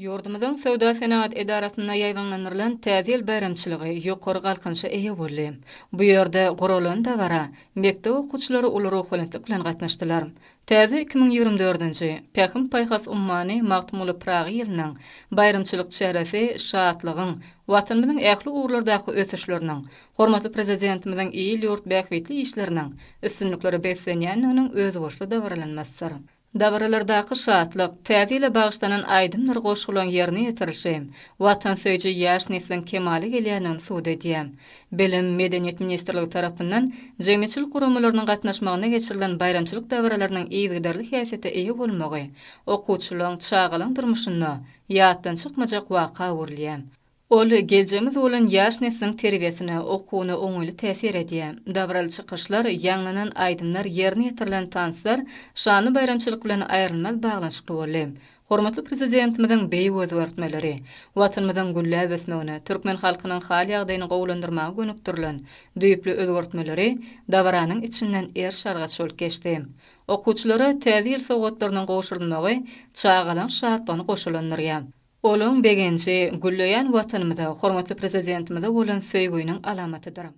Ýurdumyzyň Söwda-senagat edarasynda ýaýbaňlandyrylan Täze ýyl baýramçylygy ýokary galkynyşa eýe boldy. Bu ýerde guralan dabara mekdep okuwçylary uly ruhubelentlik bilen gatnaşdylar. Täze 2024-nji, Pähim-paýhas ummany Magtymguly Pyragy ýylynyň baýramçylyk çäresi şatlygyň, Watanymyzyň ähli ugurlardaky ösüşleriniň, hormatly Prezidentimiziň il-ýurt bähbitli işleriniň üstünliklere beslenýändiginiň özboluşly dabaralanmasydyr. Dabaralardaky şatlyk, Täze ýyla bagyşlanan aýdymdyr goşgularyň ýerine ýetirilişi watansöýüji ýaş nesliň kemala gelýändigini subut edýär. Bilim, Medeniýet ministrligi tarapyndan jemgyýetçilik guramalarynyň gatnaşmagynda geçirilen baýramçylyk dabaralarynyň yzygiderli häsiýete eýe bolmagy okuwçylaryň, çagalaryň durmuşynda ýatdan çykmajak waka öwrülýär. Ol geljegimiz bolan ýaş nesliň terbiýesine, okuwyna oňaýly täsir edýär. Dabaraly çykyşlar, ýaňlanan aýdymlar, ýerine ýetirilen tanslar şanly baýramçylyk bilen aýrylmaz baglanyşykly boldy. Hormatly Prezidentimiziň beýik özgertmeleri, Watanymyzyň gülläp ösmegine, türkmen halkynyň hal-ýagdaýyny gowulandyrmaga gönükdirilen düýpli özgertmeleri dabaranyň içinden eriş-argaç bolup geçdi. Okuwçylara Täze ýyl sowgatlarynyň gowşurylmagy çagalaryň şatlygyny goşalandyrýar. Olaň begenji, gülleýän Watanymyza, hormatly Prezidentimize bolan söýgüniň alamatydyr.